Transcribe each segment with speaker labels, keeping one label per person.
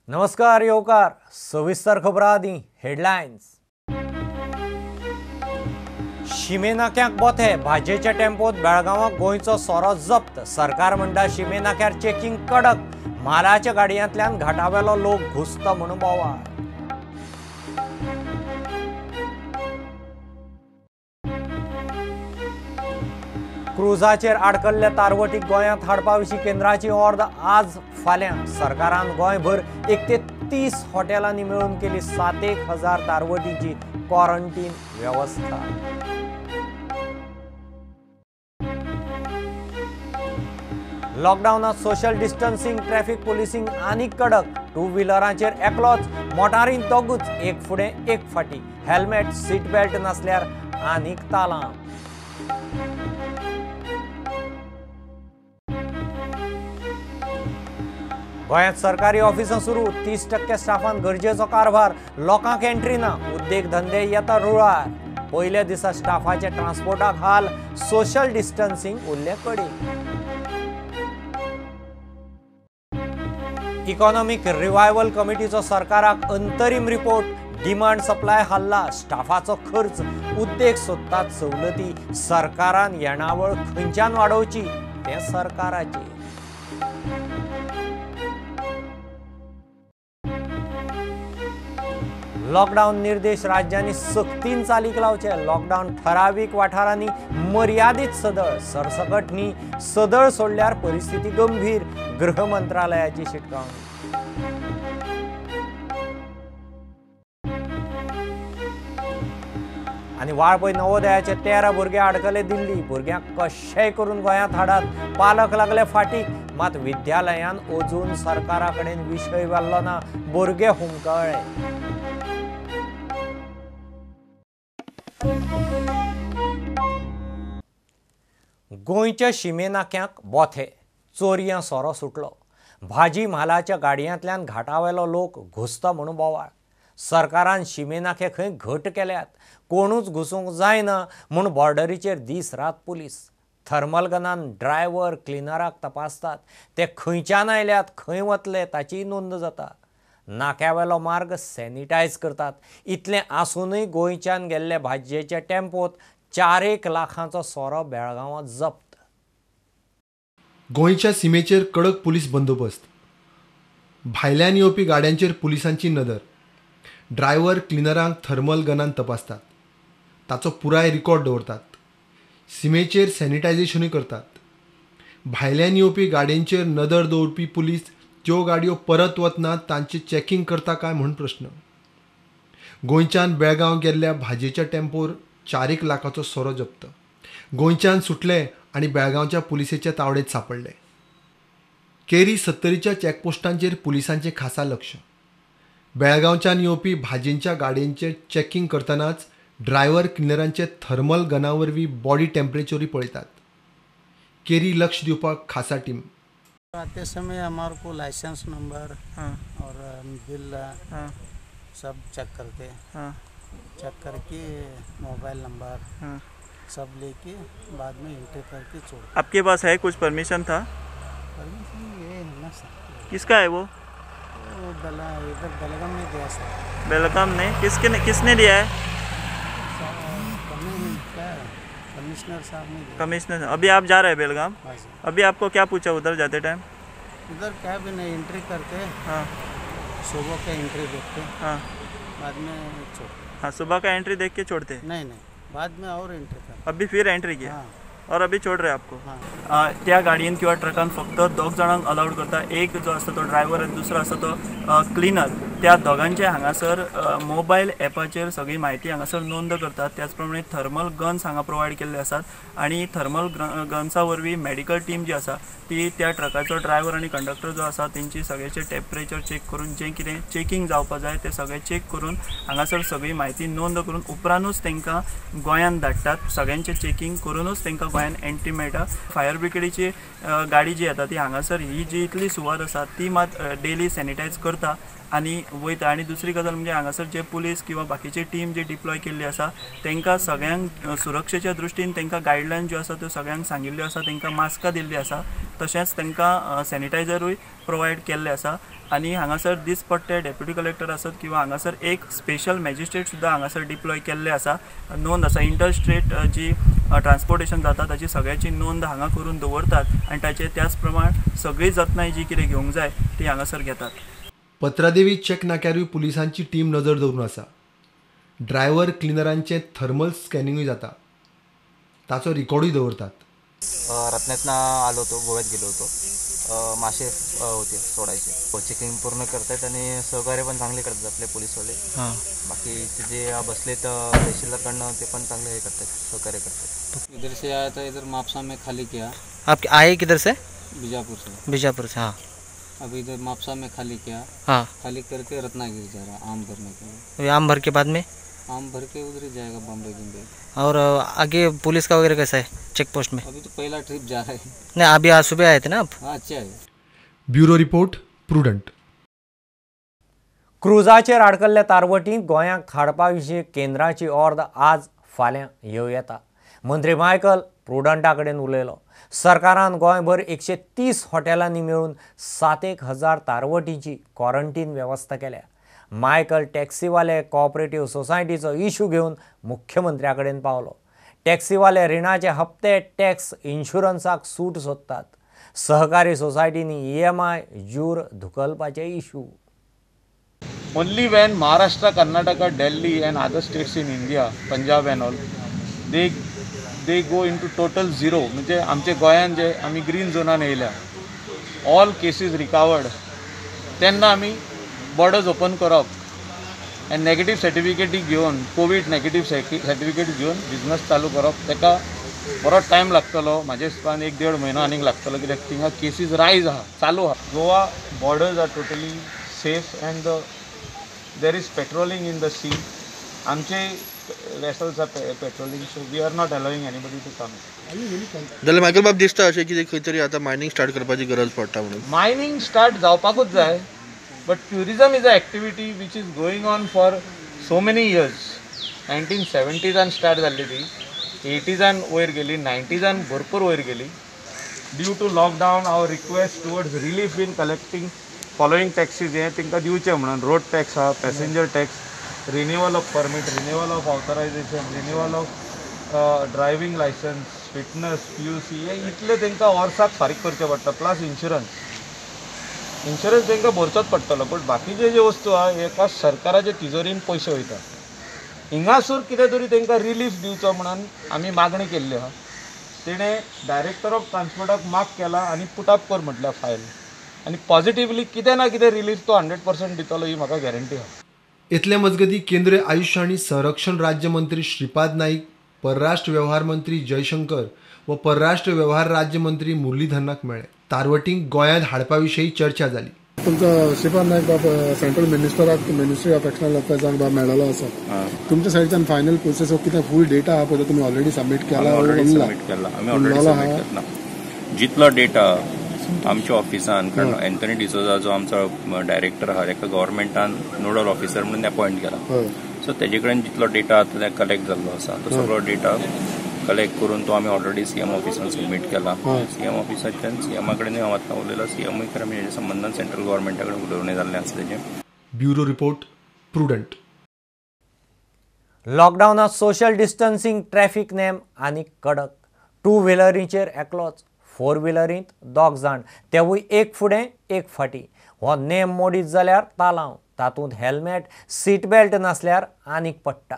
Speaker 1: नमस्कार येवकार सविस्तर खबरां आदी हेडलायन्स। शिमे नाक्याक बोथे भाजयेच्या टेम्पोत बेळगांवां गोंयचो सोरो जप्त। सरकार म्हणटा शिमे नाक्यार चेकिंग कडक, मालाच्या गाडयांतल्यान घाटावेलो लोक घुसता म्हणून बोवाळ। क्रुजाचेर आडकल्ल्या तारवटीक गोंयांत हाडपा विशीं केंद्राची ऑर्द आज फाल्यां। सरकारान गोंयभर 1 ते 30 हॉटेलांनी मेळून केली 7,000 तारवटींची क्वॉरंटीन वेवस्था। लॉकडावनात सोशल डिस्टन्सिंग, ट्रॅफिक पोलिसिंग आनी कडक। टू व्हिलरांचेर एकलोच, मोटारीन दोगूच, एक फुडें एक फाटी। हेल्मेट, सीट बेल्ट नासल्यार आनीक तालां। गोंयांत सरकारी ऑफिसां सुरू, 30% स्टाफान गरजेचो कारभार, लोकांक एंट्री ना, उद्देग धंदे येता रुळार। पयल्या दिसा स्टाफाचे ट्रान्सपोर्टाक हाल, सोशल डिस्टन्सिंग उरलें कडीक। इकॉनॉमिक रिवायवल कमिटीचो सरकाराक अंतरीम रिपोर्ट, डिमांड सप्लाय हल्ला, स्टाफाचो खर्च, उद्देग सोदतात सवलती, सरकारान येणावळ खंयच्यान वाडोवची तें सरकाराचेर। लॉकडावन निर्देश राज्यांनी सक्तीन चालीक लावचे। लॉकडावन ठरावीक वाठारांनी मर्यादीत सदळ, सरसकट न्ही, सदळ सोडल्यार परिस्थिती गंभीर, गृह मंत्रालयाची शिटकावणी। आनी वाळपय नवोदयाचे 13 भुरगे आडकले दिल्ली, भुरग्यांक कशेंय करून गोंयांत हाडात, पालक लागले फाटीक, मात विद्यालयान अजून सरकारा कडेन विशय व्हेल्लो ना, भुरगे हुमकळ्ळे। गोंयच्या शिमे नाक्याक बोथे, चोरयां सोरो सुटलो, भाजी म्हालाच्या गाडयांतल्यान घाटावेलो लोक घुसता म्हणून बोवाळ। सरकारान शिमे नाके खंय घट केल्यात, कोणूच घुसूंक जायना म्हूण बॉर्डरीचेर दीस रात पुलीस। थर्मल गनान ड्रायव्हर, क्लिनराक तपासतात, ते खंयच्यान आयल्यात, खंय वतले ताचीय नोंद जाता। नाक्यावेलो मार्ग सॅनिटायज करतात। इतलें आसूनय गोंयच्यान गेल्ले भाजयेच्या टेम्पोत 4-1 लाखांचो सोरो बेळगांवां जप्त।
Speaker 2: गोंयच्या सिमेचेर कडक पुलीस बंदोबस्त, भायल्यान येवपी गाड्यांचेर पुलिसांची नदर, ड्रायव्हर क्लिनरांक थर्मल गनान तपासतात, ताचो पुराय रिकॉर्ड दवरतात, सिमेचेर सॅनिटायझेशनूय करतात। भायल्यान येवपी गाडयांचेर नदर दवरपी पुलीस त्यो गाडयो परत वतना तांचे चॅकिंग करता काय म्हूण प्रश्न। गोंयच्यान बेळगांव गेल्ल्या भाजयेच्या टेम्पोर 4-1 लाखाचो सोरो जप्त। गोंयच्यान सुटले आनी बेळगांवच्या पुलिसेच्या तावडेत सापडले। केरी 70च्या चॅकपोस्टांचेर पुलिसांचें खासा लक्ष। बेळगांवच्यान येवपी भाजयेंच्या गाडयेंचें चॅकिंग करतनाच ड्रायव्हर क्लिनरांचे थर्मल गना वरवीं बॉडी टेम्परेचरूय पळयतात। केरी लक्ष दिवपाक खासा टीम।
Speaker 3: आते समय हमारे को लाइसेंस नंबर और बिल सब चेक करते हैं, चेक करके मोबाइल नंबर सब लेके बाद में एंट्री करके छोड़।
Speaker 4: आपके पास है कुछ परमिशन था?
Speaker 3: परमिशन ये है ना सर।
Speaker 4: किसका है वो?
Speaker 3: वो इधर बेलगाम में दिया सर।
Speaker 4: बेलगाम ने किसके किसने दिया है?
Speaker 3: कमिश्नर साहब ने दिया।
Speaker 4: कमिश्नर। अभी आप जा रहे हैं बेलगाम? अभी आपको क्या पूछा उधर जाते टाइम?
Speaker 3: उधर क्या भी नहीं, एंट्री करते,
Speaker 4: हाँ,
Speaker 3: सुबह का एंट्री देखते,
Speaker 4: हाँ,
Speaker 3: बाद में छोड़ते।
Speaker 4: हाँ, सुबह का एंट्री देख के छोड़ते?
Speaker 3: नहीं नहीं, बाद में और एंट्री करते।
Speaker 4: अभी फिर एंट्री किया?
Speaker 3: हाँ।
Speaker 4: और अभी छोड़ रहे आपको? हाँ। त्या गाडयेन किंवा ट्रकान फक्त 2 जाणांक अलाउड करता, एक जो आसता तो ड्रायव्हर आनी दुसरो आसता तो क्लिनर। त्या दोगांचे हांगासर मोबायल एपाचेर सगळी म्हायती हांगासर नोंद करतात। त्याच प्रमाणे थर्मल गन्स हांगा प्रोवायड केल्ले आसात आनी थर्मल गन्सा वरवीं मेडिकल टीम जी आसा ती त्या ट्रकाचो ड्रायव्हर आनी कंडक्टर जो आसा तेंची सगळ्याचे टेम्परेचर चॅक करून जें कितें चॅकिंग जावपा जाय तें सगळें चॅक करून हांगासर सगळी म्हायती नोंद करून उपरांतूच तांकां गोंयांत धाडटात। सगळ्यांचें चॅकिंग करुनूच तांकां गोंयांत एंट्री मेळटा। फायर ब्रिगेडीची गाडी जी येता ती हांगासर ही जी इतली सुवात आसा ती मात डेली सॅनिटायज करता आनी वयता. आनी दुसरी गजाल म्हणजे हांगासर जे पुलीस किंवा बाकीची टीम जी डिप्लॉय केल्ली आसा तांकां सगळ्यांक सुरक्षेच्या दृश्टीन तांकां गायडलायन ज्यो आसा त्यो सगळ्यांक सांगिल्ल्यो आसा, तांकां मास्कां दिल्ली आसा, तशेंच तांकां सॅनिटायझरूय प्रोवायड केल्ले आसा. आनी हांगासर दिसपट्टे डेप्युटी कलेक्टर आसत किंवा हांगासर एक स्पेशल मॅजिस्ट्रेट सुद्दां हांगासर डिप्लॉय केल्ले आसा. नोंद आसा इंटर स्टेट जी ट्रान्सपोर्टेशन जाता ताची सगळ्याची नोंद हांगा करून दवरतात आनी ताचे त्याच प्रमाण सगळी जतनाय जी कितें घेवंक जाय ती हांगासर घेतात.
Speaker 2: पत्रादेवी चेक नाक्यारूय पुलिसांची टीम नजर दवरून आसा. ड्रायव्हर क्लिनरांचें थर्मल स्कॅनिंगूय जाता, ताचो रिकॉर्डूय दवरतात.
Speaker 5: रत्नातनं आलो होतो, गोव्यात गेलो होतो. मासे होते सोडायचे, चेकिंग पूर्ण करतायत आणि सहकार्य पण चांगले करतात आपले पोलीसवाले. हां, बाकी जे बसलेत तहसीलदारकडनं ते पण चांगले हे करतात, सहकार्य करतात.
Speaker 6: इधर से आया था, इधर मापसा में खाली किया.
Speaker 7: आप आए किधर से?
Speaker 6: बीजापुर से.
Speaker 7: बीजापुर से, हाँ.
Speaker 6: अभी इधर मापसा में खाली किया.
Speaker 7: हाँ,
Speaker 6: खाली करके रत्नागिरी जा रहा आम भरने के लिए.
Speaker 7: आम भर के बाद में?
Speaker 6: आम भर के उधर ही जाएगा बम्बई बम्बई.
Speaker 7: और आगे पुलिस का वगैरह कैसा है चेक पोस्ट में?
Speaker 6: अभी तो पहला ट्रिप जा रहा है.
Speaker 7: नहीं, अभी आज सुबह आए थे ना आप?
Speaker 6: हाँ, अच्छा है.
Speaker 2: Bureau report, Prudent.
Speaker 1: क्रुजाचेर आडकल्ल्या तारवटींत गोंयांक हाडपा विशीं केंद्राची ऑर्द आज फाल्यां येवं येता. मंत्री मायकल प्रुडंटा कडेन उलयलो. सरकारान गोंयभर 130 हॉटेलांनी मेळून 7,000 तारवटींची क्वॉरंटीन वेवस्था केल्या. मायकल टॅक्सीवाले कोऑपरेटिव्ह सोसायटीचो इशू घेवन मुख्यमंत्र्या कडेन पावलो. टॅक्सीवाले रिणाचे हप्ते, टॅक्स, इन्शुरन्साक सूट सोदतात. सहकारी सोसायटींनी EMI ज्यूर धुकलपाचे issue.
Speaker 8: Only when Maharashtra, Karnataka, Delhi and other states in India, Punjab and all, they go into total zero. म्हणजे आमचे गोंयान जे आमी ग्रीन झोनान येयल्या, ऑल केसीज रिकवर्ड, तेन्ना आमी बॉर्डर्स ओपन करप आनी नेगेटीव सर्टिफिकेटी घेवन, कोवीड नेगेटीव सर्टिफिकेट घेवन बिजनस चालू करप. ताका बरो टायम लागतलो, म्हाजे हिसपान 1-1.5 म्हयनो आनीक लागतलो, कित्याक थिंगा केसीज रायज आहा, चालू आहा. Goa borders are totally safe and there is patrolling in the sea. आमचे vessels are patrolling, so we are not allowing anybody to come.
Speaker 9: जाल्यार मायकल बाब दिसता अशें कितें खंय तरी आतां मायनींग स्टार्ट करपाची गरज पडटा म्हणून?
Speaker 8: मायनींग स्टार्ट जावपाकूच जाय, but tourism is a activity which is going on for so many years. 1970s start जाल्ली ती, 80s वयर गेली, 90s भरपूर वयर गेली. Due to lockdown our request towards relief in collecting following taxes हें तांकां दिवचें म्हणून. रोड टॅक्स आहा, passenger tax, renewal of permit, renewal of authorisation, renewal of driving licence, fitness, PUC, हे इतले तांकां वर्साक फारीक करचें पडटा. प्लस इन्शुरन्स, इन्शुरन्स तांकां भरचोच पडटलो. बट बाकीचे जे वस्तू आहा हेका सरकाराचे तिजोरीन पयशे वयता. हिंगासूर कितें तरी तांकां रिलीफ दिवचो म्हणून आमी मागणी केल्ली आहा. तेणें डायरेक्टर ऑफ ट्रान्सपोर्टाक मार्क केला आनी पुटअप कर म्हटल्या फायल, आनी पॉजिटिवली कितें ना कितें रिलीफ तो 100% दितलो ही म्हाका गॅरंटी आहा.
Speaker 2: इतले मजगती केंद्रीय आयुष आनी संरक्षण राज्यमंत्री श्रीपाद नाईक, परराष्ट्र व्यवहार मंत्री जयशंकर व परराष्ट्र व्यवहार राज्यमंत्री मुरलीधरनाक मेळ्ळे. तारवटींक गोंयांत हाडपा विशीं चर्चा जाली.
Speaker 10: तुमचो श्रीपाद नायक बाब सेंट्रल मिनिस्टराक, मिनिस्ट्री ऑफ एक्सटर्नल अफेर्साक बाब मेळ्ळो आसा. तुमच्या सायडच्यान फायनल प्रोसेस कितें फूल डेटा आहा पळय तुमी ऑलरेडी सबमीट केला?
Speaker 11: सबमीट केला आमी, ऑलरेडी सबमीट केला. जितलो डेटा आमच्या ऑफिसान, कारण एंथनी डिसोजा जो आमचो डायरेक्टर आहा ताका गव्हर्मेंटान नोडल ऑफिसर म्हणून अपॉयंट केला. सो तेजे कडेन जितलो डेटा आतां कलेक्ट जाल्लो आसा तो सगळो डेटा कलेक्ट करून तो आमी ऑलरेडी सीएम ऑफिसान सबमीट केला. सीएम ऑफिसाच्यान सीएमा कडेनूय हांव आतां उलयला. सीएमूय खरें म्हणजे हेज्या संबंदान सेंट्रल गव्हर्मेंटा कडेन उलोवणें जाल्लें आसा तेजें.
Speaker 2: Bureau report, Prudent.
Speaker 1: लॉकडावनांत social distancing, traffic नेम आनी कडक. टू व्हिलरींचेर एकलोच, फोर व्हिलरींत 2 जाण, तेवूय एक फुडें एक फाटीं. हो नेम मोडीत जाल्यार तालांव, तातूंत हेल्मेट, सीट बेल्ट नासल्यार आनीक पडटा.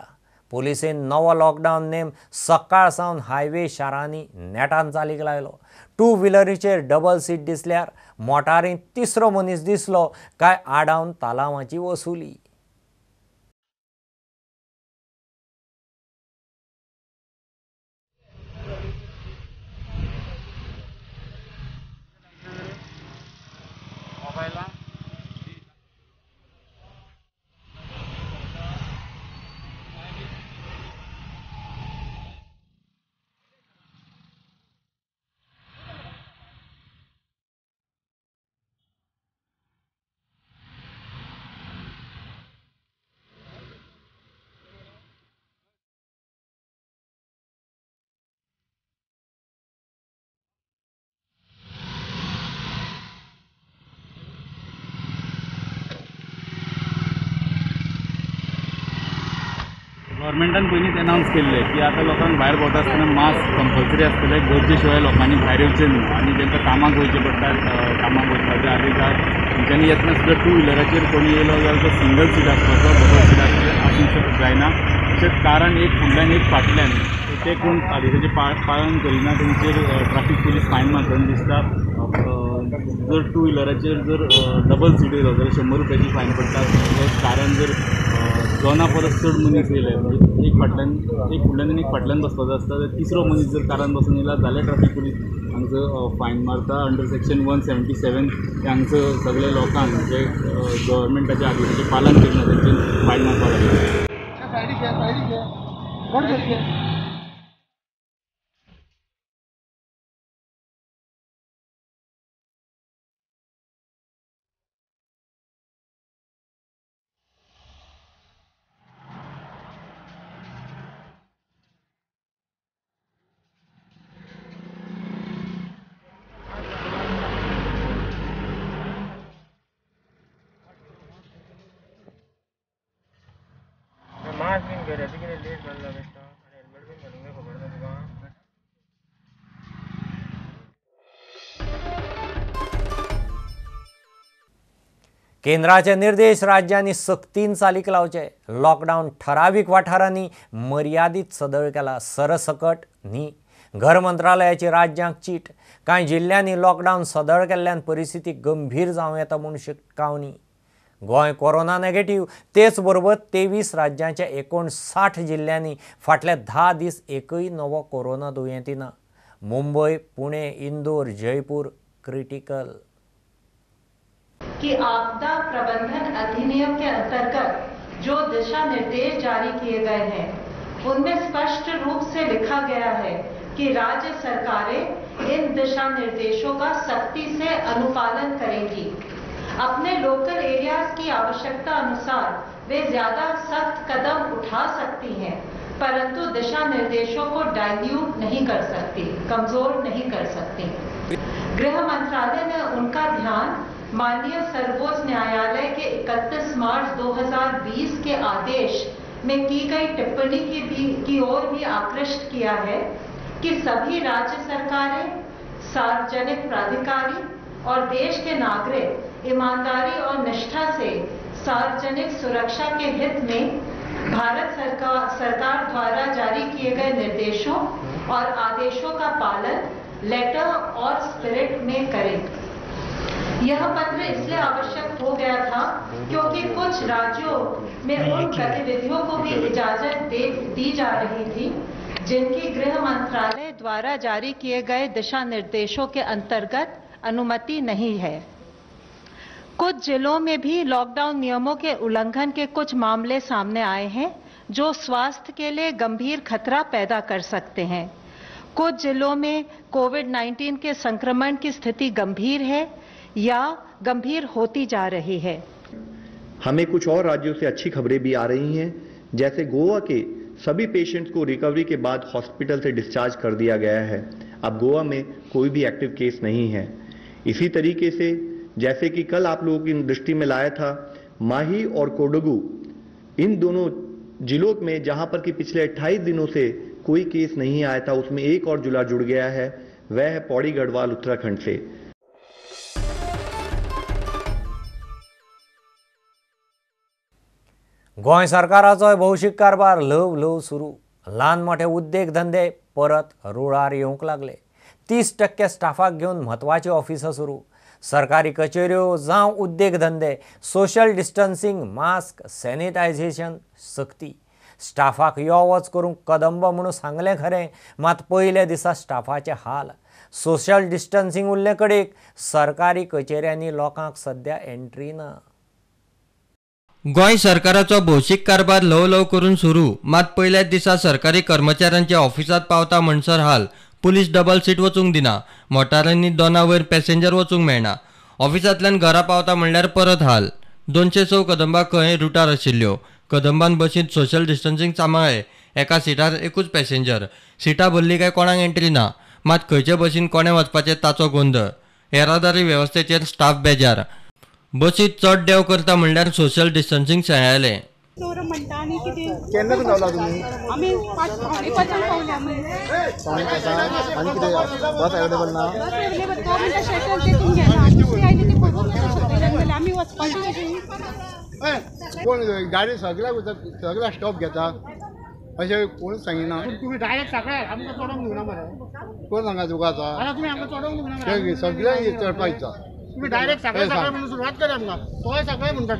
Speaker 1: पुलिसेन नवो लॉकडावन नेम सकाळ सावन हायवे शारांनी नेटान चालीक लायलो. टू व्हिलरीचेर डबल सीट दिसल्यार, मोटारींत तिसरो मनीस दिसलो काय आडावन तालांवाची वसुली.
Speaker 12: गव्हर्मेंटान पयलींच अनावन्स केल्लें की आतां लोकांक भायर भोंवता आसतना मास्क कंपल्सरी आसतलें, गरजे शिवाय लोकांनी भायर येवचें न्हू आनी तांकां कामाक वयचें पडटा, कामाक वचपाचे आदेश तेंच्यांनी येतना सुद्दां टू व्हिलराचेर कोणी येयलो जाल्यार तो सिंगल सीट आसपाचो, डबल सीट आसूंक जायना. तशेंच कारान एक फुडल्यान एक फाटल्यान ते कोण आदेशाचें पालन करिना तेंचेर ट्राफीक पुलीस फायन मारतना दिसता. जर टू व्हिलराचेर जर डबल सीट येयलो जाल्यार 100 रुपयाची फायन पडटा. कारान जर दोना परस चड मनीस येयले म्हणजे एक फुडल्यान आनी एक फाटल्यान बसपाचो आसता, जाल्यार तिसरो मनीस जर कारान बसून येयला जाल्यार ट्राफीक पुलीस हांगसर फायन मारता. अंडर सेक्शन 177 ते हांगसर सगळे लोकांक जे गव्हर्मेंटाच्या आदेशाचें पालन करिना तेंचेर फायन मारपाक लागला.
Speaker 1: केंद्राचे निर्देश राज्यांनी सक्तीन चालीक लावचे. लॉकडावन ठरावीक वाठारांनी मर्यादीत सदळ केला, सरसकट न्ही. घर मंत्रालयाची राज्यांक चीट. कांय जिल्ल्यांनी लॉकडावन सदळ केल्ल्यान परिस्थिती गंभीर जावं येता म्हूण शिटकावणी. गोंय कोरोना नेगेटीव, तेच बरोबर 23 राज्यांच्या 59 जिल्ल्यांनी फाटले 10 दीस एकूय नवो कोरोना दुयेंती ना. मुंबय, पुणे, इंदोर, जयपूर क्रिटिकल.
Speaker 13: कि आपदा प्रबंधन अधिनियम के अंतर्गत जो दिशा निर्देश जारी किए गए हैं उनमें स्पष्ट रूप से लिखा गया है कि राज्य सरकारें इन दिशा निर्देशों का सख्ती से अनुपालन करेंगी। अपने लोकल एरियाज की आवश्यकता अनुसार वे ज्यादा सख्त कदम उठा सकती हैं, परंतु दिशा निर्देशों को डाइल्यूट नहीं कर सकती, कमजोर नहीं कर सकती। गृह मंत्रालय ने उनका ध्यान माननीय सर्वोच्च न्यायालय के 31 मार्च 2020 के आदेश में की गई टिप्पणी की ओर भी आकृष्ट किया है कि सभी राज्य सरकारें, सार्वजनिक प्राधिकारी और देश के नागरिक ईमानदारी और निष्ठा से सार्वजनिक सुरक्षा के हित में भारत सरकार द्वारा जारी किए गए निर्देशों और आदेशों का पालन लेटर और स्पिरिट में करें। यह पत्र इसलिए आवश्यक हो गया था क्योंकि कुछ राज्यों में उन गतिविधियों को भी इजाजत दी जा रही थी जिनकी गृह मंत्रालय द्वारा जारी किए गए दिशा निर्देशों के अंतर्गत अनुमति नहीं है। कुछ जिलों में भी लॉकडाउन नियमों के उल्लंघन के कुछ मामले सामने आए हैं जो स्वास्थ्य के लिए गंभीर खतरा पैदा कर सकते हैं। कुछ जिलों में कोविड-19 के संक्रमण की स्थिति गंभीर है या गंभीर होती जा रही है।
Speaker 14: हमें कुछ और राज्यों से अच्छी खबरें भी आ रही हैं, जैसे गोवा के सभी पेशेंट्स को रिकवरी के बाद हॉस्पिटल से डिस्चार्ज कर दिया गया है। अब गोवा में कोई भी एक्टिव केस नहीं है। इसी तरीके से जैसे कि कल आप लोगों की दृष्टि में लाया था, माही और कोडगु, इन दोनों जिलों में जहां पर कि पिछले 28 दिनों से कोई केस नहीं आया था, उसमें एक और जिला जुड़ गया है, वह है पौड़ी गढ़वाल उत्तराखंड से।
Speaker 1: गोंय सरकाराचोय भौशीक कारभार ल्हव ल्हव सुरू. ल्हान मोठे उद्देग धंदे परत रुळार येवंक लागले. 30% स्टाफाक घेवन म्हत्वाची ऑफिसां सुरू. सरकारी कचेऱ्यो जावं उद्देग धंदे सोशल डिस्टन्सिंग, मास्क, सॅनिटायझेशन सक्ती. स्टाफाक यो वच करूंक कदंब म्हणून सांगलें खरें, मात पयल्या दिसा स्टाफाचे हाल. सोशल डिस्टन्सिंग उरले कडेक सरकारी कचेऱ्यांनी लोकांक सद्या एंट्री ना.
Speaker 15: गोंय सरकाराचो भौशीक कारभार ल्हव ल्हव करून सुरू, मात पयल्याच दिसा सरकारी कर्मचाऱ्यांच्या ऑफिसांत पावता म्हणसर हाल. पुलीस डबल सीट वचूंक दिना, मोटारांनी दोना वयर पॅसेंजर वचूंक मेळना, ऑफिसांतल्यान घरा पावता म्हणल्यार परत हाल. 206 कदंबा खंय रुटार आशिल्ल्यो. कदंबान बशींत सोशल डिस्टन्सिंग सांबाळ्ळें, एका सिटार एकूच पॅसेंजर, सिटां भरली काय कोणाक एंट्री ना, मात खंयचे बशीन कोणें वचपाचें ताचो गोंदळ. येरादारी वेवस्थेचेर स्टाफ बेजार. बसींत चड देंव करता म्हणल्यार सोशल डिस्टन्सिंग सांगलें.
Speaker 16: चोर म्हणटा आनी कितें.
Speaker 17: केन्ना पावला तुमी?
Speaker 16: आमी 4:45 पावले आमी.
Speaker 17: 4:45. आनी कितें बस अवेलेबल ना?
Speaker 16: बस अवेलेबल तो म्हणटा शटल तेतून घेना, दुसरी आयली ती भरून वता शटलान, जाल्यार आमी वचपाची कशी?
Speaker 17: कोण गाडी सगळ्याक सगळ्याक स्टॉप घेता अशें कोणूच सांगिना.
Speaker 18: तुमी डायरेक्ट सगळ्याक आमकां चडोवंक दिवना मरे.
Speaker 17: कोण सांगा तुका आतां?
Speaker 18: तुमी आमकां चडोवंक दिवना मरे.
Speaker 17: सगळ्यांक चडपाक दिता.
Speaker 18: तुम्ही डायरेक्ट सगळे सगळे म्हणून सुरवात करा आमकां. तोय सगळे म्हणटा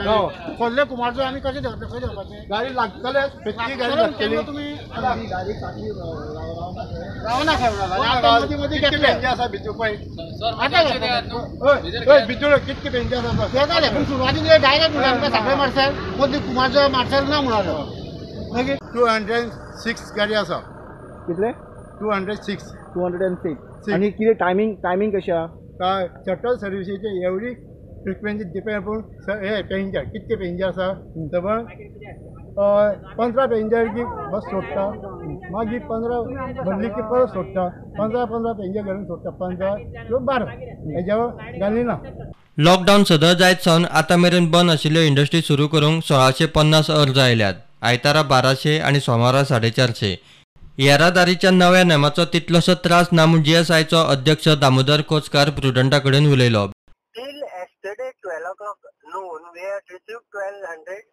Speaker 18: खोल्ले कुमारजो आमी कशें देंवतले, खंय देंवपाचें?
Speaker 17: गाडी लागतले, गाडी लागतली.
Speaker 18: तुमी रावना खंय मदीं मदीं
Speaker 17: कितके बेंचे आसा भितर पळय, आतां भितर कितके बेंचे आसा
Speaker 18: ते जालें. पूण सुरवातीक डायरेक्ट म्हणलें आमकां सगळे मार्सेल, मदीं कुमारजो मार्सेल ना म्हणालो.
Speaker 17: मागीर 206 गाडी आसा.
Speaker 19: कितले?
Speaker 17: 206.
Speaker 19: 206. आनी कितें टायमींग टायमींग कशी आहा?
Speaker 17: शटल सर्विसीचे एवरी फ्रिक्वेन्सी डिपेंड पूण हे पेंजर कितके पेंजर आसा समज 15 पेंजर की बस सोडटा, मागीर 15 भरली की परत सोडटा, 15 पेंजर घालून सोडटा, 15 किंवा 12 हेज्यावर घाली ना.
Speaker 15: लॉकडावन सदळ जायत सावन आतां मेरेन बंद आशिल्ल्यो इंडस्ट्री सुरू करूंक 1650 अर्ज आयल्यात. आयतारा 1200 आनी सोमारा 450. येरादारीच्या नव्या नेमाचो तितलोसो त्रास ना म्हूण जीएसआयचो अध्यक्ष दामोदर कोचकार प्रुडंटा कडेन उलयलो.
Speaker 20: Till yesterday 12 o'clock noon, we had received 1200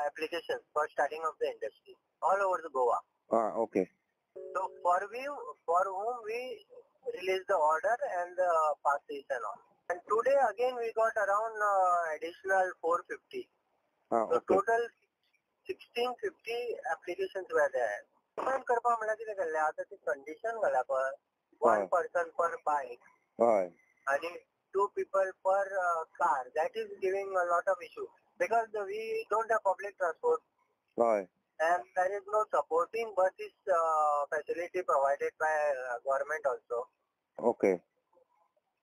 Speaker 20: applications for starting of the industry all over the Goa.
Speaker 21: Okay.
Speaker 20: So for whom we released the order and the passes and all. And today again we got around additional 450.
Speaker 21: Okay.
Speaker 20: So total 1650 applications were there. पण करपा म्हणल्यार कितें केल्लें आतां ती condition घाला पळय, 1 person per bike आनी 2 people per car. That is giving a lot of issue because we don't have public transport and there is no supporting buses facility provided by government also.
Speaker 21: Okay.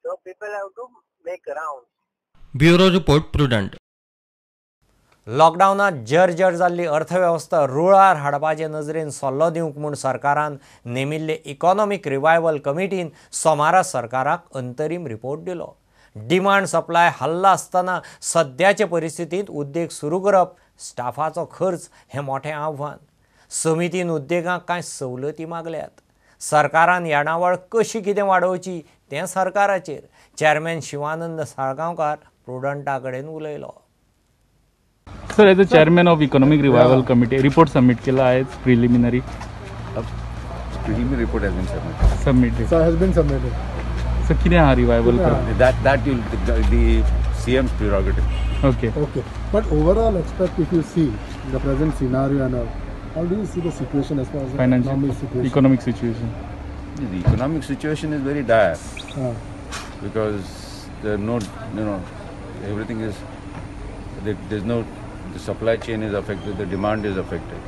Speaker 20: So people have to make round.
Speaker 15: Bureau report, Prudent.
Speaker 1: लॉकडावनात जर्जर जाल्ली अर्थवेवस्था रुळार हाडपाचे नजरेन सल्लो दिवंक म्हूण सरकारान नेमिल्ले economic revival कमिटीन सोमारा सरकाराक अंतरीम रिपोर्ट दिलो. डिमांड सप्लाय हल्ला आसतना सद्याचे परिस्थितींत उद्देग सुरू करप, स्टाफाचो खर्च हें मोठें आव्हान. समितीन उद्देगांक कांय सवलती मागल्यात. सरकारान येणावळ कशी कितें वाडोवची तें सरकाराचेर. चेअरमॅन शिवानंद साळगांवकार प्रुडंटा कडेन उलयलो.
Speaker 12: Sir, as a chairman of Economic Revival Committee, report submit केला आहे preliminary.
Speaker 21: Preliminary report has been submitted.
Speaker 12: Submitted.
Speaker 10: Sir, has been submitted.
Speaker 12: Sir, कितें आहा revival?
Speaker 21: That will the CM's prerogative.
Speaker 12: Okay.
Speaker 10: Okay. But overall aspect, if you see the present scenario and all, how do you see the situation as far as the economic situation?
Speaker 12: Economic situation.
Speaker 21: The economic situation is very dire because there are no, you know, everything is there's no. The supply chain is affected, the demand is affected,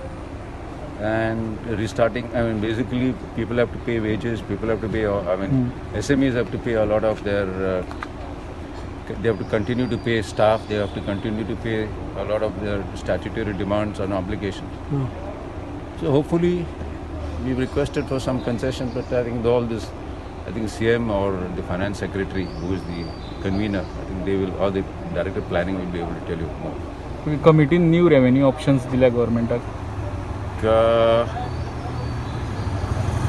Speaker 21: and restarting, I mean, basically people have to pay wages, people have to pay, I mean, SMEs have to pay a lot of their, they have to continue to pay staff, they have to continue to pay a lot of their statutory demands and obligations. So hopefully, we've requested for some concession, but I think all this, I think CM or the finance secretary, who is the convener, I think they will, or the director of planning will be able to tell you more.
Speaker 12: Committee new revenue options दिल्या गव्हर्नमेंटाक?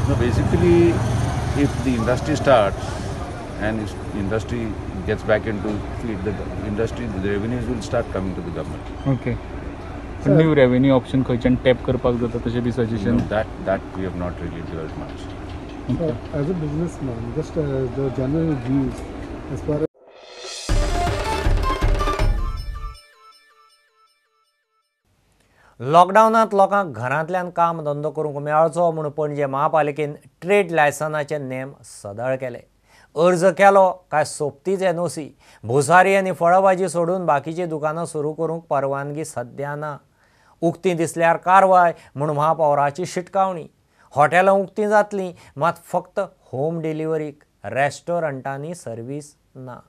Speaker 21: No, basically, if the industry starts and if the industry gets back into feed, the industry, the revenues will start coming to the government.
Speaker 12: Okay. So new revenue option खंयच्यान tap करपाक जाता तशें बी suggestion?
Speaker 21: No, that we have not really developed much.
Speaker 10: Okay. So, as a businessman, just the general views as far as
Speaker 1: लॉकडावनांत लोकांक घरांतल्यान काम धंदो करूंक मेळचो म्हूण पणजे महापालिकेन ट्रेड लायसनाचे नेम सदळ केले. अर्ज केलो काय सोपतीच एनओसी. भुसारी आनी फळभाजी सोडून बाकीची दुकानां सुरू करूंक परवानगी सद्या ना. उक्ती दिसल्यार कारवाय म्हूण महापौराची शिटकावणी. हॉटेलां उक्तीं जातलीं मात फक्त होम डिलिव्हरीक, रेस्टॉरंटांनी सर्वीस ना.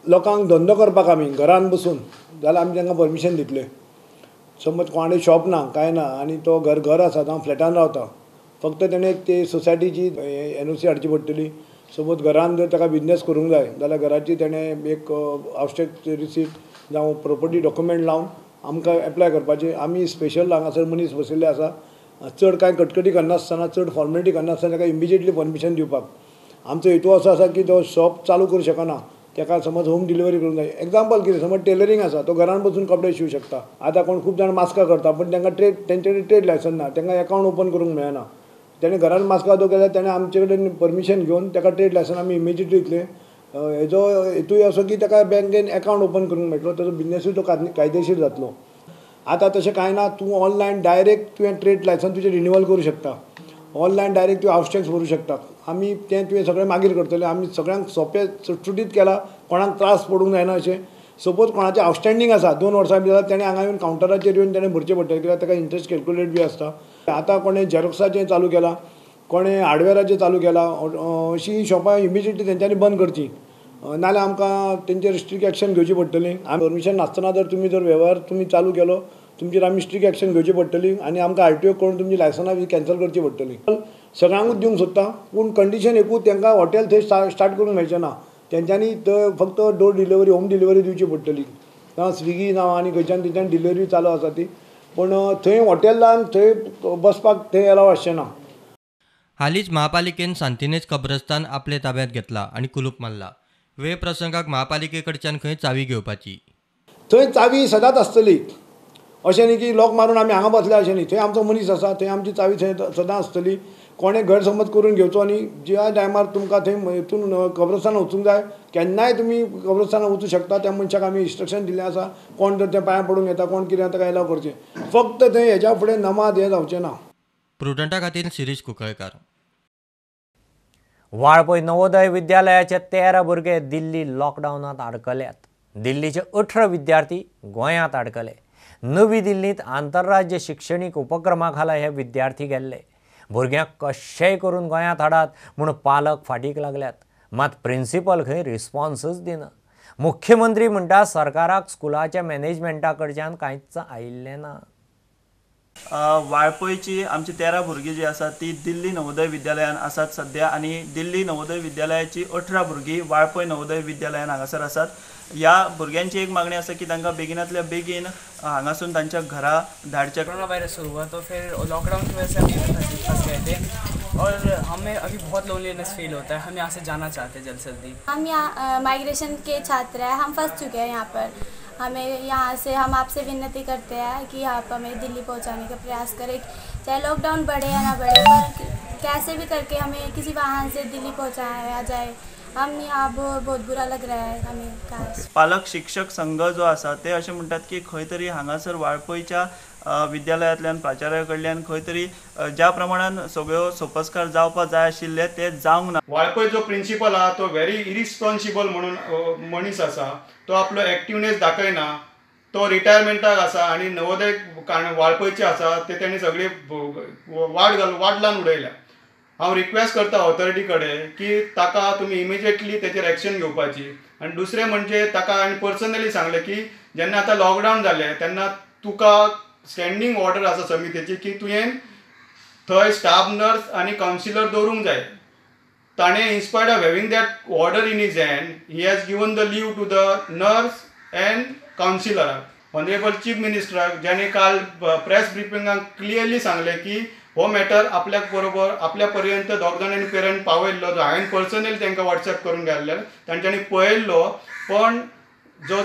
Speaker 22: लोकांक धंदो करपाक आमी घरान बसून जाल्यार आमी तांकां परमिशन दितले. समज कोणाकडेन शॉप ना कांय ना आनी तो घर घर आसा, हांव फ्लॅटान रावता, फक्त तेणें ते सोसायटीची एनओसी हाडची पडटली. समज घरान जर ताका बिजनेस करूंक जाय जाल्यार घराची तेणें एक आवश्यक रिसीट जावं प्रोपर्टी डॉक्युमेंट लावन आमकां एप्लाय करपाचें. आमी स्पेशल हांगासर मनीस बसयल्ले आसा, चड कांय कटकटी करनासतना, चड फॉर्मेलिटी करनासतना ताका इमिजिएटली परमिशन दिवपाक. आमचो हेतू असो आसा की तो शॉप चालू करूं शकना ताका समज होम डिलिव्हरी करूंक जाय. एग्जाम्पल कितें, समज टेलरींग आसा, तो घरान बसून कपडे शिवूं शकता. आतां कोण खूब जाण मास्कां करता, पूण तांकां ट्रेड, तेंचे कडेन ट्रेड लायसन्स ना, तांकां एकावंट ओपन करूंक मेळना. तेणें घरान मास्कां दवरलें जाल्यार तेणें आमचे कडेन परमिशन घेवन ताका ट्रेड लायसन्स आमी इमिजिएटली दितले. हेजो हेतूय असो की ताका बँकेन एकावंट ओपन करूंक मेळटलो, ताजो बिजनसूय तो कायदेशीर जातलो. आतां तशें कांय ना, तूं ऑनलायन डायरेक्ट तुवें ट्रेड लायसन्स तुजें रिन्युअल करूं शकता, ऑनलायन डायरेक्ट तूं हावस टॅक्स भरूं शकता. आमी तें तुवें सगळें मागीर करतलें. आमी सगळ्यांक सोंपें सुटसुटीत केलां, कोणाक त्रास पडूंक जायना अशें. सपोज कोणाचें आवटस्टँडींग आसा 2 वर्सां बी जाल्यार तेणें हांगा येवन कावंटराचेर येवन तेणें भरचें पडटलें, कित्याक ताका इंट्रस्ट कॅल्कुलेट बी आसता. आतां कोणें झेरोक्साचें चालू केलां, कोणें हार्डवेराचें चालू केलां, अशीं शॉपां इमिजिएटली तेंच्यांनी बंद करचीं, नाजाल्यार आमकां तेंचेर स्ट्रिक्ट एक्शन घेवची पडटली. आमी परमिशन नासतना जर तुमी जर वेव्हार तुमी चालू केलो, तुमचेर आमी स्ट्रिक्ट एक्शन घेवची पडटली आनी आमकां आर टी ओ करून तुमची लायसनां बी कॅन्सल करची पडटली. सगळ्यांकूच दिवंक सोदता, पूण कंडिशन एकूच, तांकां हॉटेल थंय स्टार्ट करूंक मेळचें ना. तेंच्यांनी थंय फक्त डोर डिलिव्हरी, होम डिलिव्हरी दिवची पडटली. ना स्विगी ना आनी खंयच्यान थंयच्यान डिलिव्हरी चालू आसा ती, पूण थंय हॉटेलान थंय बसपाक थंय एलाव आसचें ना.
Speaker 15: हालींच महापालिकेन सांतिनेज कब्रस्तान आपले ताब्यांत घेतला आनी कुलूप मारला. वेळ प्रसंगाक महापालिके कडच्यान खंय चावी घेवपाची,
Speaker 22: थंय चावी सदांच आसतली, अशें न्ही की लॉक मारून आमी हांगा बसले अशें न्ही. थंय आमचो मनीस आसा, थंय आमची चावी थंय सदां आसतली. कोणें गैरसमज करून घेवचो न्ही. ज्या टायमार तुमकां थंय हितून कब्रस्तानान वचूंक जाय, केन्नाय तुमी कब्रस्तानान वचूं शकता. त्या मनशाक आमी इन्स्ट्रक्शन दिल्लें आसा, कोण जर त्या पांयां पडूंक येता, कोण कितें ताका एलाव करचें. फक्त थंय हेज्या फुडें नमाज हें जावचें ना.
Speaker 15: प्रुडंटा खातीर शिरीष कुंकळकार.
Speaker 1: वाळपय नवोदय विद्यालयाचे 13 भुरगे दिल्ली लॉकडावनांत आडकल्यात. दिल्लीचे 18 विद्यार्थी गोंयांत आडकले. नवी दिल्लींत आंतरराज्य शिक्षणीक उपक्रमा खाला हे विद्यार्थी गेल्ले. भुरग्यांक कशेंय करून गोंयांत हाडात म्हूण पालक फाटीक लागल्यात, मात प्रिंसिपल खंय रिस्पॉन्सच दिना. मुख्यमंत्री म्हणटा सरकाराक स्कुलाच्या मॅनेजमेंटा कडच्यान कांयच आयिल्लें ना.
Speaker 3: वाळपयची आमची 13 भुरगीं जी आसात ती दिल्ली नवोदय विद्यालयान आसात सद्या, आनी दिल्ली नवोदय विद्यालयाची 18 भुरगीं वाळपय नवोदय विद्यालयान हांगासर आसात. ह्या भुरग्यांची एक मागणी आसा की तांकां बेगिनातल्या बेगीन हांगासून तांच्या घरा धाडचे.
Speaker 4: कोरोना वायरस शुरू हुआ तो फिर लॉकडाउन की वजह से हम फंस गए थे और हमें अभी बहुत लोनलीनेस फील होता है. हम यहाँ से जाना चाहते हैं जल्द से जल्दी.
Speaker 23: हम यहाँ माइग्रेशन के छात्र हैं, हम फंस चुके हैं यहाँ पर. हमें यहाँ से, हम आपसे विनती करते हैं कि आप हमें दिल्ली पहुँचाने का प्रयास करें, चाहे लॉकडाउन बढ़े या ना बढ़े, पर कैसे भी करके हमें किसी वाहन से दिल्ली पहुँचाया जाए. हम यहाँ बहुत बुरा लग रहा है हमें.
Speaker 3: पालक शिक्षक संघ जो आसा ते अशें म्हणटात की खंय तरी हांगासर वाळपयच्या विद्यालयांतल्यान प्राचार्या कडल्यान खंय तरी ज्या प्रमाणान सगळ्यो सोपस्कार जावपाक जाय आशिल्ले ते जावंक ना.
Speaker 24: वाळपय जो प्रिंसिपल आहा तो व्हेरी इरिस्पॉन्सिबल म्हणून मनीस आसा. तो आपलो एक्टिवनेस दाखयना, तो रिटायरमेंटाक आसा आनी नवोदय वाळपयचे आसा ते तेणी सगळी वाट लावन उडयल्या. हांव रिक्वेस्ट करता ऑथॉरिटी कडेन की ताका तुमी इमिजिएटली तेचेर एक्शन घेवपाची. आनी दुसरें म्हणजे ताका हांवें पर्सनली सांगलें की जेन्ना आतां लॉकडावन जालें तेन्ना तुका स्टँडींग ऑर्डर आसा समितीची की तुवें थंय स्टाफ नर्स आनी कावन्सिलर दवरूंक जाय. ताणें in spite of having that order in his hand, he has given the leave to the nurse and कावन्सिलराक. Honourable chief मिनिस्टराक ज्याणे काल प्रेस ब्रिफिंगाक क्लियरली सांगलें की हो मॅटर आपल्याक बरोबर आपल्या पर्यंत दोग जाणांनी पेरंट पावयल्लो, जो हांवें पर्सनली तांकां वॉट्सएप करून घाल्ले, तांच्यांनी पळयल्लो. पण जो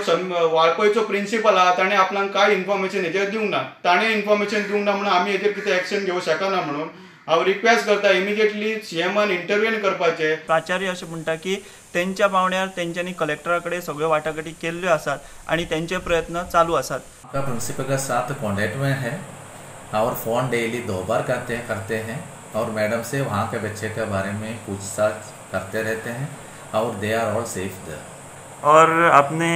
Speaker 24: वाळपयचो प्रिंसिपल आहा ताणें आपणाक कांय इन्फॉर्मेशन हेजेर दिवंक ना. ताणें इन्फॉर्मेशन दिवंक ना म्हणून आमी हेजेर कितें एक्शन घेवंक शकना म्हणून हांव रिक्वेस्ट करता इमिजिएटली सीएमान इंटरव्हीन करपाचें.
Speaker 3: प्राचार्य अशें म्हणटा की तेंच्या पावंड्यार तेंच्यांनी कलेक्टरा कडेन सगळ्यो वाटाघाटी केल्ल्यो आसात आनी तेंचे प्रयत्न चालू आसात.
Speaker 25: प्रिंसिपल के साथ कॉन्टेक्ट में है और फ़ोन डेली 2 बार करते हैं और मैडम से वहाँ के बच्चे के बारे में पूछताछ करते रहते हैं और they are all safe there.
Speaker 3: और आपने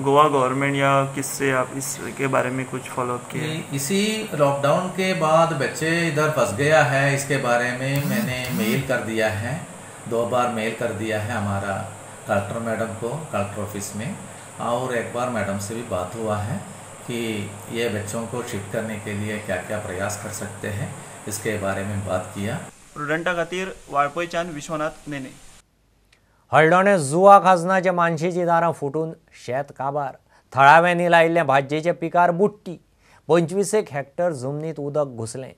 Speaker 3: गोवा गवर्नमेंट या किससे आप इसके बारे में कुछ फॉलोअप किया?
Speaker 25: इसी लॉकडाउन के बाद बच्चे इधर फंस गया है, इसके बारे में मैंने मेल कर दिया है, 2 बार मेल कर दिया है हमारा कलेक्टर मैडम को, कलेक्टर ऑफिस में, और एक बार मैडम से भी बात हुआ है कि ये बच्चों को शिफ्ट करने के लिए क्या क्या प्रयास कर सकते हैं, इसके बारे में बात किया.
Speaker 3: प्रुडंटा खातीर वाळपयच्यान विश्वनाथ नेने.
Speaker 1: हळदोणे जुवा खाजनाच्या मानशेची दारां फुटून शेत काबार, थळाव्यांनी लायिल्ल्या भाजयेच्या पिकार बुडटी. 25 हेक्टर जमनीत उदक घुसलें.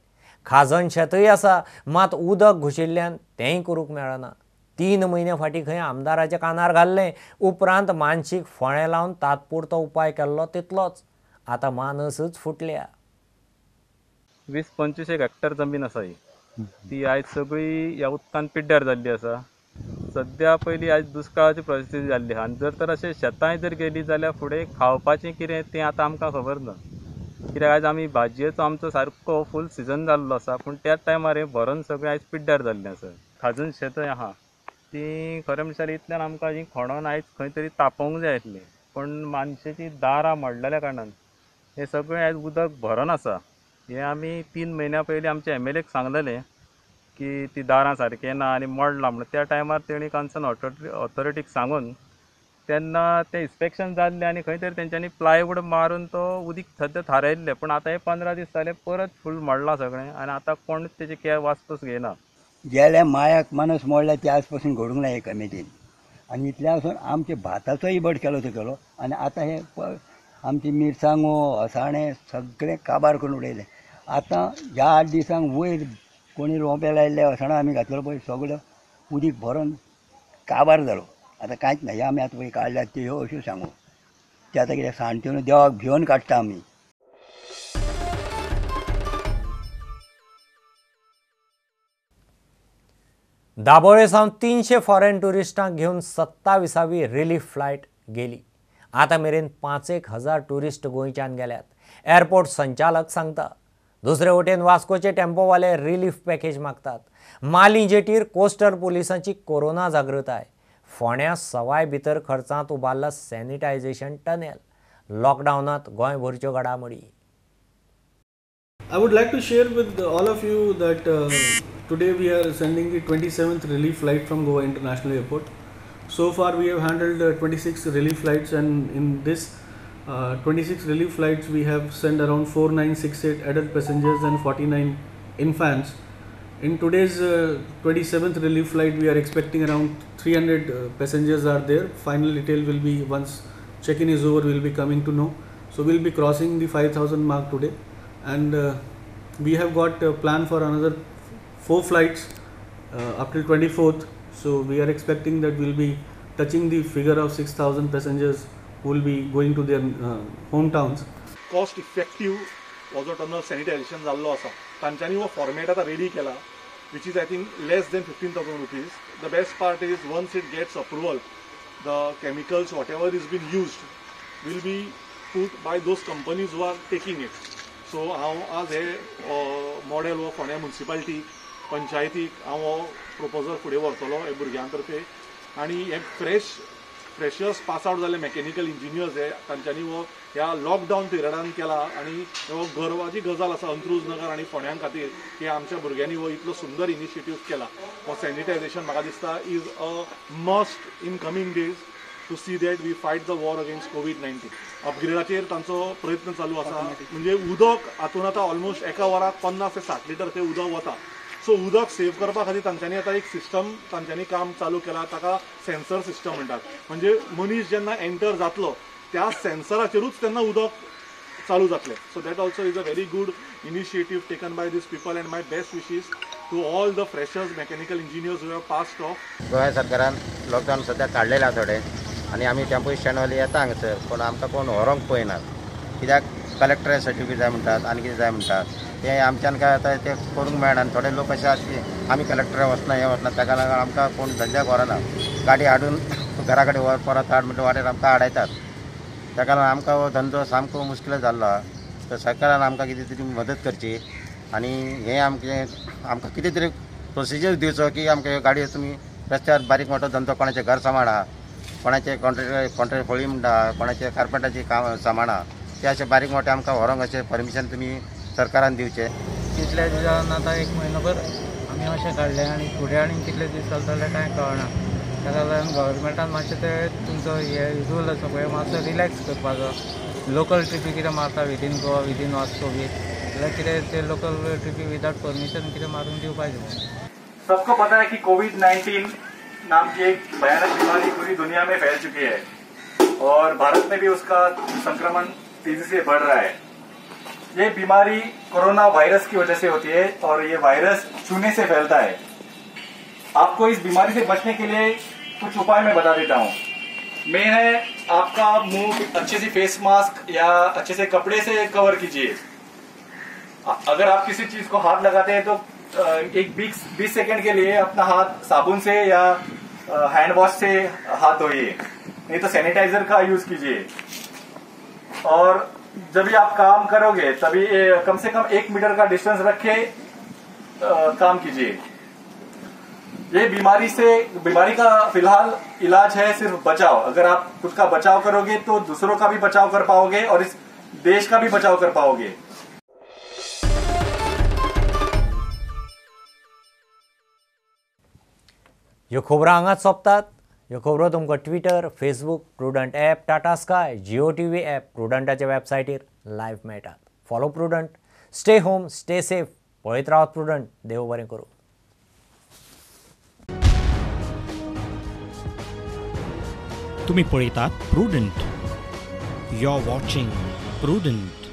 Speaker 1: खाजन शेतय आसा, मात उदक घुशिल्ल्यान तेंय करूंक मेळना. 3 म्हयन्या फाटीं खंय आमदाराच्या कानार घाल्लें. उपरांत मानसीक फळें लावन तात्पुरतो उपाय केल्लो तितलोच. आतां मानसच फुटल्या.
Speaker 5: 20-25 हेक्टर जमीन आसा ही, ती आयज सगळी ह्या उदकान पिड्ड्यार जाल्ली आसा. सद्या पयलीं आयज दुश्काळाची परिस्थिती जाल्ली आसा आनी जर तर अशें शेतांय जर गेलीं जाल्यार फुडें खावपाचें कितें तें आतां आमकां खबर ना. कित्याक आयज आमी भाजयेचो आमचो सारको फूल सिजन जाल्लो आसा, पूण त्याच टायमार हें भरून सगळें आयज पिड्ड्यार जाल्लें आसा. खाजन शेतां आहा तीं खरें म्हणल्यार इतल्यान आमकां ही खणोन आयज खंय तरी तापोवंक जाय आसलीं, पूण मानशेचीं दारां मोडलेल्या कारणान हें सगळें आयज उदक भरून आसा. हें आमी 3 म्हयन्या पयलीं आमच्या MLAक सांगलेलें की ती दारां सारकें ना आनी मोडलां म्हणून. त्या टायमार तेणी कन्सर्न ऑथॉरिटीक सांगून तेन्ना तें इन्स्पेक्शन जाल्लें आनी खंय तरी तेंच्यांनी प्लायवूड मारून तो उदीक सद्या थारायल्लें, पूण आतां हे 15 दीस जाले परत फूल मोडलां सगळें आनी आतां कोण तेजी केअर वासपूस घेयना.
Speaker 6: गेल्या मायाक मानस मोडल्या ते आज पासून घडूंक ना हे कमिटीन आनी इतल्या आसून आमच्या भाताचोय बड केलो तो केलो आनी आतां हे आमची मिरसांगो असाणे सगळें काबार करून उडयलें. आतां ह्या 8 दिसांक वयर कोणी रोंपे लायिल्ले असाणां आमी घातलेलो पळय सगळो उदीक भरून काबार जालो. आतां कांयच ना. हे आमी आतां पळय काडल्यात त्यो ह्यो अश्यो सांगू ते आतां कितें सांडट्यो देवाक भिवन काडटा आमी.
Speaker 1: दाबोळे सावन 300 फॉरेन ट्युरिस्टांक घेवन 27वी रिलीफ फ्लायट गेली. आतां मेरेन 5,000 ट्युरिस्ट गोंयच्यान गेल्यात, एअरपोर्ट संचालक सांगता. दुसरे वटेन वास्कोचे टेम्पोवाले रिलीफ पॅकेज मागतात. माली जेटीर कोस्टल पुलिसांची कोरोना जागृताय. फोंड्या सवाय भितर खर्चांत उबारला सॅनिटायझेशन टनेल. लॉकडावनांत गोंयभरच्यो घडामोडी.
Speaker 7: I would like to share with all of you that today we are sending the 27th relief flight from Goa International Airport. So far we have handled 26 relief flights, and in this 26 relief flights we have sent around 4968 adult passengers and 49 infants. In today's 27th relief flight we are expecting around 300 passengers are there. Final detail will be once check-in is over we will be coming to know. So we will be crossing the 5,000 mark today, and we have got a plan for another 4 flights up till 24th. So we are expecting that we will be touching the figure of 6,000 passengers who will be going to their hometowns.
Speaker 8: Cost effective हो जो tunnel sanitisation जाल्लो आसा तांच्यांनी हो format आतां ready केला, which is I think less than 15,000 rupees. The best part is once it gets approval, the chemicals whatever is been used will be put by those companies who are taking it. So हांव आज हे model हो फोंड्या म्युनिसिपालिटीक, पंचायतीक हांव हो proposal फुडें व्हरतलो हे भुरग्यां तर्फे. आनी हे फ्रेशर्स पास आवट जाल्ले मॅकॅनिकल इंजिनियर्स हे तांच्यांनी हो ह्या लॉकडावन पिरियडान केला आनी हो गर्वाची गजाल आसा अंत्रुज नगर आनी फोंड्यां खातीर की आमच्या भुरग्यांनी हो इतलो सुंदर इनिशिएटीव केला. हो सॅनिटायझेशन म्हाका दिसता is a must in coming days to see that we fight the war against COVID-19. अपग्रेडाचेर तांचो प्रयत्न चालू आसा. म्हणजे उदक हातून आतां ऑलमोस्ट एका वराक 50 ते 60 लिटर थंय उदक वता. सो उदक सेव करपा खातीर तांच्यांनी आतां एक सिस्टम तांच्यांनी काम चालू केला, ताका सेन्सर सिस्टम म्हणटात. म्हणजे मनीस जेन्ना एंटर जातलो त्या सेन्सराचेरूच तेन्ना उदक चालू जातलें. So that also is a very good initiative taken by these people, and my best wishes to all the freshers mechanical engineers who have passed off.
Speaker 9: Goa सरकारान लॉकडावन सद्या काडलेलें आसा थोडें आनी आमी टेम्पो स्टँडवाले येता हांगासर, पूण आमकां कोण व्हरोंक पळयनात. कित्याक कलेक्टरा सर्टिफिकेट जाय म्हणटात आनी कितें जाय म्हणटात, तें आमच्यान काय आतां तें करूंक मेळना. आनी थोडे लोक अशे आसा की आमी कलेक्टरा वचना हें वचना, ताका लागून आमकां कोण धंद्याक व्हरना. गाडी हाडून घरा कडेन व्हर परत हाड म्हणटा वाटेर आमकां आडायतात. ताका लागून आमकां हो धंदो सामको मुश्कील जाल्लो आसा. तर सरकारान आमकां कितें तरी मदत करची आनी हें आमचें आमकां कितें तरी प्रोसिजर दिवचो की आमकां ह्यो गाडयो तुमी रस्त्यार बारीक मोटो धंदो कोणाचें घर सामान आहा, कोणाचें कॉन्ट्रॅक्ट फळी म्हणटा, कोणाचें कार्पेंटाचें काम सामान आहा, ते अशें बारीक मोठे आमकां व्हरोंक अशें परमिशन तुमी सरकारान दिवचें.
Speaker 26: कितल्या दिसान आतां एक म्हयनोभर आमी अशें काडलें आनी फुडें आनी कितले दीस चलतले कांय कळना. ताका लागून गव्हर्मेंटान मातशें ते तुमचो हे रूल आसा पळय मातसो रिलॅक्स करपाचो. लोकल ट्रिपी कितें मारता विदीन गोवा विदीन वास्को बी जाल्यार कितें ते लोकल ट्रिपी विदाउट परमिशन कितें मारून दिवपाचें.
Speaker 27: सबको पता है कि कोविड-19 नाम की एक भयानक बीमारी पूरी दुनिया में फैल चुकी है।
Speaker 2: और भारत में भी उसका संक्रमण तेजी से बढ़ रहा है। ये बीमारी कोरोना वायरस की वजह से होती है और ये वायरस छूने से फैलता है। आपको इस बीमारी से बचने के लिए कुछ उपाय मैं बता देता हूँ। मेन है आपका मुंह अच्छे से फेस मास्क या अच्छे से कपड़े से कवर कीजिए। अगर आप किसी चीज को हाथ लगाते हैं तो एक 20 सेकंड के लिए अपना हाथ साबुन से या हैंड वॉश से हाथ धोइए, नहीं तो सैनिटाइजर का यूज कीजिए। और जब भी आप काम करोगे तभी कम से कम 1 मीटर का डिस्टेंस रख के काम कीजिए। ये बीमारी का फिलहाल इलाज है सिर्फ बचाव। अगर आप खुद का बचाव करोगे तो दूसरों का भी बचाव कर पाओगे और इस देश का भी बचाव कर पाओगे।
Speaker 1: ह्यो खबरो हांगाच सोंपतात। ह्यो खबरो तुमकां Twitter, Facebook, Prudent app, Tata Sky, Jio TV app, प्रुडंटाच्या वेबसायटीर live मेळटात। Follow Prudent, stay home, stay safe. पळयत रावात प्रुडंट। देव बरें करूं।
Speaker 11: तुम्ही पळयतात Prudent. You are watching Prudent.